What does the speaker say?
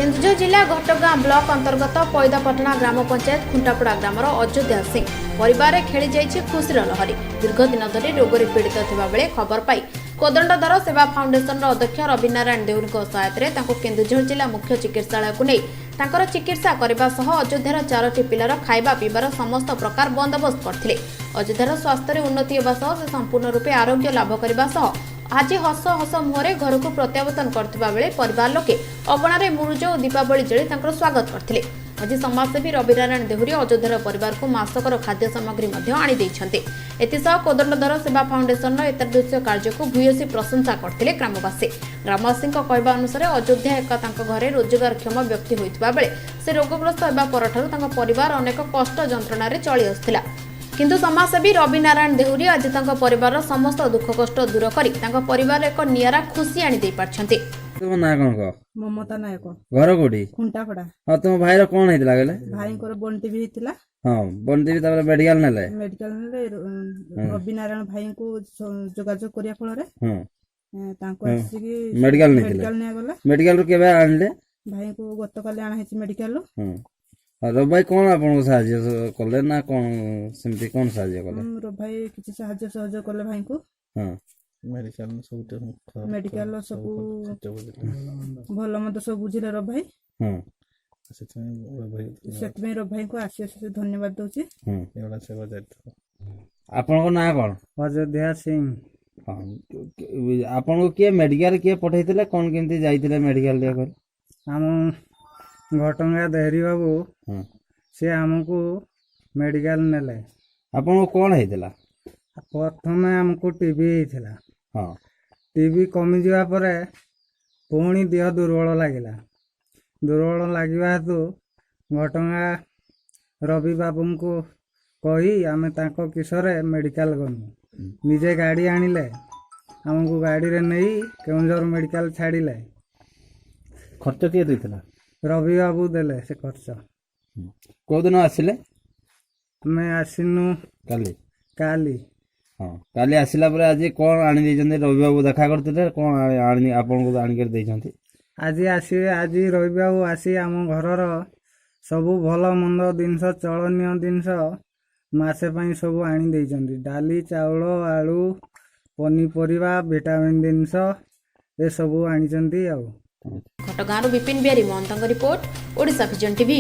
କେନ୍ଦୁଝର ଜିଲ୍ଲା ଘଟଗାଁ ବ୍ଲକ ଅନ୍ତର୍ଗତ ପଇଦାପାଟଣା ଗ୍ରାମ ପଞ୍ଚାୟତ ଖୁଣ୍ଟାପଡ଼ା ଗ୍ରାମର ଅଯୋଧ୍ୟା ସିଂ ପରିବାରରେ ଖେଳିଯାଇଛି ଖୁସିର ଲହରୀ। ଦୀର୍ଘଦିନ ଧରି ରୋଗରେ ପୀଡ଼ିତ ଥିବାବେଳେ ଖବର ପାଇ କୋଦଣ୍ଡଧର ସେବା ଫାଉଣ୍ଡେସନର ଅଧ୍ୟକ୍ଷ ରବିନାରାୟଣ ଦେହୁରୀଙ୍କ ସହାୟତାରେ ତାଙ୍କୁ କେନ୍ଦୁଝର ଜିଲ୍ଲା ମୁଖ୍ୟ ଚିକିତ୍ସାଳୟକୁ ନେଇ ତାଙ୍କର ଚିକିତ୍ସା କରିବା ସହ ଅଯୋଧ୍ୟାର ଚାରୋଟି ପିଲାର ଖାଇବା ପିଇବାର ସମସ୍ତ ପ୍ରକାର ବନ୍ଦୋବସ୍ତ କରିଥିଲେ। ଅଯୋଧ୍ୟାର ସ୍ୱାସ୍ଥ୍ୟରେ ଉନ୍ନତି ହେବା ସହ ସେ ସମ୍ପୂର୍ଣ୍ଣ ରୂପେ ଆରୋଗ୍ୟ ଲାଭ କରିବା ସହ ଆଜି ହସ ହସ ମୁହଁରେ ଘରକୁ ପ୍ରତ୍ୟାବର୍ତ୍ତନ କରିଥିବା ବେଳେ ପରିବାର ଲୋକେ ଅଗଣାରେ ମୁରୁଜ ଓ ଦୀପାବଳି ଜାଳି ତାଙ୍କର ସ୍ୱାଗତ କରିଥିଲେ। ଆଜି ସମାଜସେବୀ ରବିନାରାୟଣ ଦେହୁରୀ ଅଯୋଧ୍ୟାର ପରିବାରକୁ ମାସକର ଖାଦ୍ୟ ସାମଗ୍ରୀ ମଧ୍ୟ ଆଣିଦେଇଛନ୍ତି। ଏଥିସହ କୋଦଣ୍ଡଧର ସେବା ଫାଉଣ୍ଡେସନର ଏତାଦୃଶ କାର୍ଯ୍ୟକୁ ଭୂୟସୀ ପ୍ରଶଂସା କରିଥିଲେ ଗ୍ରାମବାସୀ। ଗ୍ରାମବାସୀଙ୍କ କହିବା ଅନୁସାରେ, ଅଯୋଧ୍ୟା ଏକ ତାଙ୍କ ଘରେ ରୋଜଗାରକ୍ଷମ ବ୍ୟକ୍ତି ହୋଇଥିବା ବେଳେ ସେ ରୋଗଗ୍ରସ୍ତ ହେବା ପରଠାରୁ ତାଙ୍କ ପରିବାର ଅନେକ କଷ୍ଟ ଯନ୍ତ୍ରଣାରେ ଚଳି ଆସୁଥିଲା। କିନ୍ତୁ ସମାଜସେବୀ ରବିନାରାୟଣ ଦେହୁରୀ ଆଜି ତାଙ୍କ ପରିବାରର ସମସ୍ତ ଦୁଃଖ କଷ୍ଟ ଦୂର କରି ତାଙ୍କ ପରିବାରରେ ଏକ ନିଆରା ଖୁସି ଆଣି ଦେଇପାରିଛନ୍ତି। ତୁମ ନାଁ କଣ କହ? ମମତା ନାୟକ। ଘର କୋଉଠି? ଖୁଣ୍ଟାପଡ଼ା। ହଁ, ତୁମ ଭାଇର କଣ ହେଇଥିଲା କହିଲେ? ଭାଇଙ୍କର ବନ ଟିବି ହେଇଥିଲା। ହଁ, ବନଦେବୀ, ତାପରେ ମେଡିକାଲ ନେଲେ? ମେଡିକାଲ ନେଲେ। ରବିନାରାୟଣ ଭାଇଙ୍କୁ ଯୋଗାଯୋଗ କରିବା ଫଳରେ ତାଙ୍କୁ ଆସିକି ମେଡିକାଲ ନେଇଥିଲେ? ମେଡିକାଲ ନିଆଗଲା। ମେଡିକାଲରୁ କେବେ ଆଣିଲେ? ଭାଇଙ୍କୁ ଗତକାଲି ଆଣା ହେଇଛି ମେଡିକାଲରୁ। ହଁ, ରବି ଭାଇ କଣ ଆପଣଙ୍କୁ ସାହାଯ୍ୟ କଲେ ନା କଣ ସେମିତି କଣ ସାହାଯ୍ୟ କଲେ? ରବି ଭାଇ କିଛି ସାହାଯ୍ୟ ସହଯୋଗ କଲେ ଭାଇଙ୍କୁ। ମେଡିକାଲ ସବୁ। ମେଡିକାଲର ସବୁ ଭଲ ମନ୍ଦ ସବୁ ବୁଝିଲେ ରବି ଭାଇ। ସେଥିପାଇଁ ରବି ଭାଇ ସେଥିପାଇଁ ରବି ଭାଇଙ୍କୁ ଆସି ଆସି ଧନ୍ୟବାଦ ଦଉଛି। ଏଗୁଡ଼ା ସେବା ଜାରି। ଆପଣଙ୍କ ନାଁ କଣ? ଅଯୋଧ୍ୟା ସିଂ। ହଁ, ଆପଣଙ୍କୁ କିଏ ମେଡିକାଲ କିଏ ପଠେଇଥିଲେ? କଣ କେମିତି ଯାଇଥିଲେ ମେଡିକାଲ ଟିକେ କହିଲେ? ଆମ ଘଟଗାଁ ଦେହରି ବାବୁ ସେ ଆମକୁ ମେଡ଼ିକାଲ ନେଲେ। ଆପଣଙ୍କୁ କଣ ହେଇଥିଲା? ପ୍ରଥମେ ଆମକୁ ଟିବି ହେଇଥିଲା। ଟିବି କମିଯିବା ପରେ ପୁଣି ଦେହ ଦୁର୍ବଳ ଲାଗିଲା। ଦୁର୍ବଳ ଲାଗିବା ହେତୁ ଘଟଗାଁ ରବି ବାବୁଙ୍କୁ କହି ଆମେ ତାଙ୍କ କିଶୋରେ ମେଡ଼ିକାଲ ଗଲୁ। ନିଜେ ଗାଡ଼ି ଆଣିଲେ, ଆମକୁ ଗାଡ଼ିରେ ନେଇ କେଉଁଝର ମେଡ଼ିକାଲ ଛାଡ଼ିଲେ। ଖର୍ଚ୍ଚ କିଏ ଦେଇଥିଲା? ରବି ବାବୁ ଦେଲେ ସେ ଖର୍ଚ୍ଚ। କୋଉଦିନ ଆସିଲେ? ଆମେ ଆସିନୁ କାଲି। କାଲି। ହଁ, କାଲି ଆସିଲା ପରେ ଆଜି କଣ ଆଣି ଦେଇଛନ୍ତି? ରବି ବାବୁ ଦେଖା କରିଥିଲେ, କଣ ଆଣି ଆପଣଙ୍କୁ ଆଣିକରି ଦେଇଛନ୍ତି? ଆଜି ଆସିବେ, ଆଜି ରବି ବାବୁ ଆସି ଆମ ଘରର ସବୁ ଭଲ ମନ୍ଦ ଜିନିଷ, ଚଳନୀୟ ଜିନିଷ ମାସେ ପାଇଁ ସବୁ ଆଣି ଦେଇଛନ୍ତି। ଡାଲି, ଚାଉଳ, ଆଳୁ, ପନିପରିବା, ଭିଟାମିନ୍ ଜିନିଷ ଏସବୁ ଆଣିଛନ୍ତି ଆଉ। ଘଟଗାଁରୁ ବିପିନ ବିହାରୀ ମହନ୍ତଙ୍କ ରିପୋର୍ଟ, ଓଡ଼ିଶା ଭିଜନ ଟିଭି।